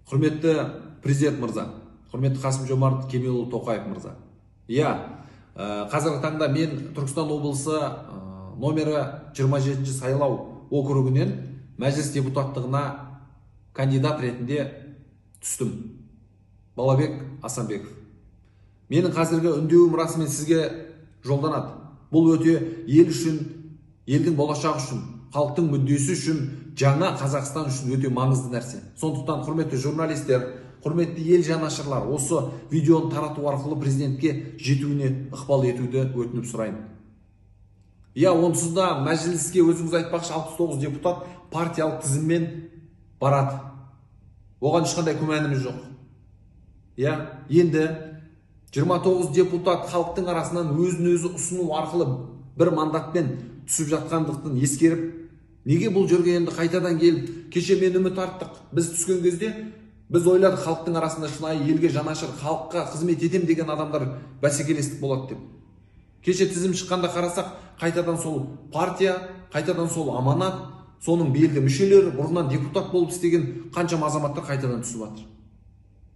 Құрметті президент мырза, құрметті Қасым-Жомарт Кемелұлы Тоқаев мырза. Иә, қазіргі таңда мен Түркістан облысы номері 27 сайлау округінен мәжіліс депутаттығына кандидат ретінде түстім. Балабек Асанбеков. Менің қазіргі үндеуім расымен сізге жолданады. Бұл өте ел үшін, елдің болашағы үшін, халықтың мүддесі үшін, жаңа Қазақстан үшін өте маңызды нәрсе. Сондықтан құрметті журналистер, құрметті ел жанашырлар, осы видеоны тарату арқылы президентке жетуіне ықпал етуді өтініп сұраймын. Иә, онсыз да мәжіліске өзіңіз айтпақшы 69 депутат партиялық тізіммен барады. Оған ешқандай күмәніміз жоқ. Иә, енді 29 депутат халықтың арасынан өзін өзі ұсыну арқылы бір мандатпен түсіп жатқандықтың ескеріп, неге бұл жерге енді қайтадан келіп, кеше мен үміт арттық. Біз түскен кезде біз ойладық, халықтың арасында шынайы елге жанашыр, халыққа қызмет етем деген адамдар бәсекелестік болады деп. Кеше тізім шыққанда қарасақ, қайтадан сол партия, қайтадан сол аманат, соның белді мүшелері, бұрыннан депутат болып істеген қаншама азаматтар қайтадан түсіп жатыр.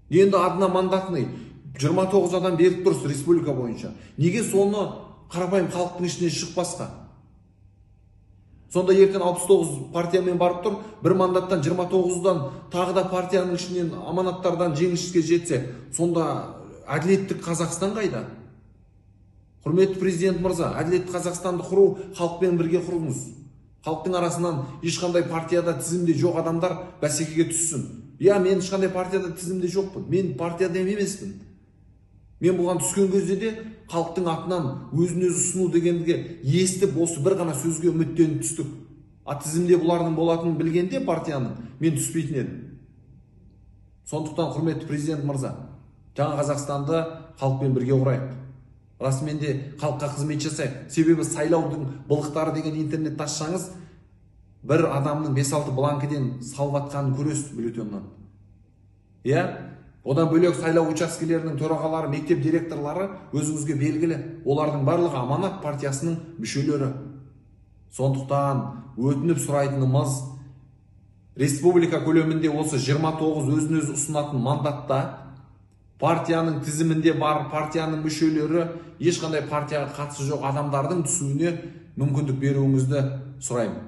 Енді одномандатный 29 адам беріп тұрсыз республика бойынша. Неге соны қарапайым халықтың ішінен шықпасқа? Сонда ертең 69 партиямен барып тұр, бір мандаттан 29-дан тағы да партияның ішінен аманаттардан жеңіске жетсе, сонда әділетті Қазақстан қайда? Құрметті президент мырза, әділетті Қазақстанды құру халықпен бірге құрыңыз. Халықтың арасынан ешқандай партияда тізімде жоқ адамдар бәсекеге түссін. Иә, мен ешқандай партияда тізімде жоқпын, мен партияда емеспін. Мен бұған түскен кезде де халықтың атынан өзін өзі ұсыну дегенге естіп, осы бір ғана сөзге үміттеніп түстік. А тізімде бұлардың болатынын білгенде партияның мен түспейтін едім. Сондықтан құрметті президент мырза, жаңа Қазақстанды халықпен бірге құрайық. Расымен де халыққа қызмет жасайық. Себебі сайлаудың былықтары деген интернетті ашсаңыз, бір адамның 5-6 бланкіден салып атқанын көресіз бюллетеннен. Иә? Одан бөлек сайлау учаскелерінің төрағалары, мектеп директорлары өзіңізге белгілі. Олардың барлығы аманат партиясының мүшелері. Сондықтан өтініп сұрайтынымыз, республика көлемінде осы 29 өзін өзі ұсынатын мандатта партияның тізімінде бар партияның мүшелері, ешқандай партияға қатысы жоқ адамдардың түсуіне мүмкіндік беруіңізді сұраймын.